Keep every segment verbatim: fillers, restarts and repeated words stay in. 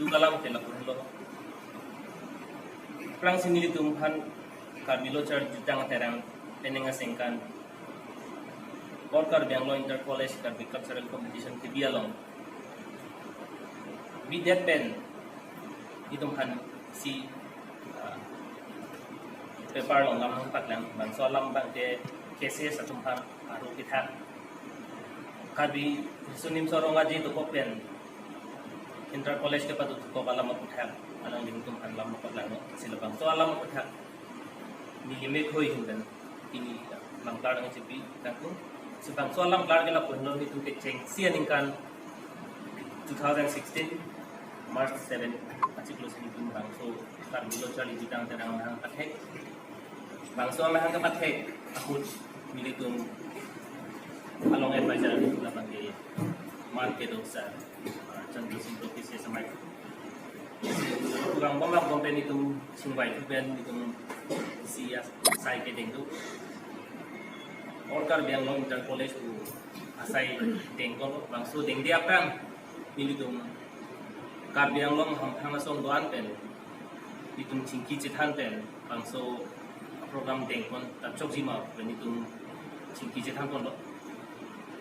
Kalam ke lapu lo. Aphrangsi nelitum aphan Karbi Lo Charli Jutang Terang penang aningkan All Karbi Anglong Inter College Karbi Cultural Competition kebi along bidet pen itum aphansi, ah, paper along lam nangpaklang, bangso alam abang ke K C S atum aphan aro kethak. Karbi Riso Nimso Rong Aje dokok pen Inter College kepadokok alam aputhak, alangli itum aphan lam nangpaklang, si labangso alam aputhak neli mekhoi ahin pen pini lam klar nangchipi tangku. Si bangso alam klar ke lapu henlo, nelitum kechengsi aningkan two thousand sixteen March seven achiklo si nelitum bangso Karbi Lo Charli Jutang Terang amahang pathek. Bangso amahang kepathek ahut nelitum along advisor nelitum labang ke Mark Kedo sir, ah, Chandra Singh Trophy si samai. Program bom bom pen itum chingvai pen itum si asai kedeng do. All Karbi Anglong Inter College pu asai dengpon, bangso dengde aphrang nelitum Karbi Anglong hamphang asong do-an pen itum chingki chethan pen bangso program dengpon ta chokji ma pen itum chingki chethanponlo.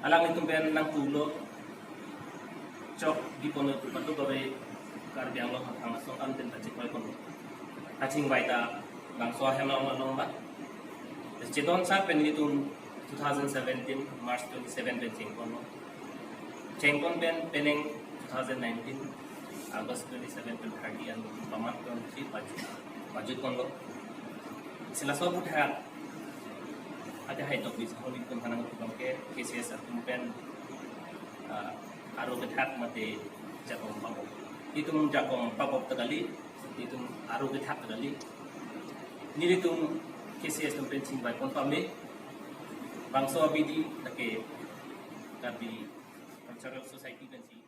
Alanglitum pen nangpulo, chokji ponlo, patu kave Karbi Anglong hamphang asong an pen ta chingvaiponlo. Ta chingvai ta bangso ahem along along ba. Chedon sar pen nelitum two thousand seventeen March twenty-seven pen chengponlo. Chengpon pen penang two thousand nineteen August twenty-seven pen thirty an paman pen si pajut, pajutponlo. Si laso aputhak ate hai tok bisa holi tum hanang tum ke K C S atum pen, ah, aro kethak mate jakong pabop. Itum jakong pabop ta kali, itum aro kethak ta kali. Nelitum K C S atum pen chingvaipon pame. Bangso abidi lake Karbi Cultural Society pensi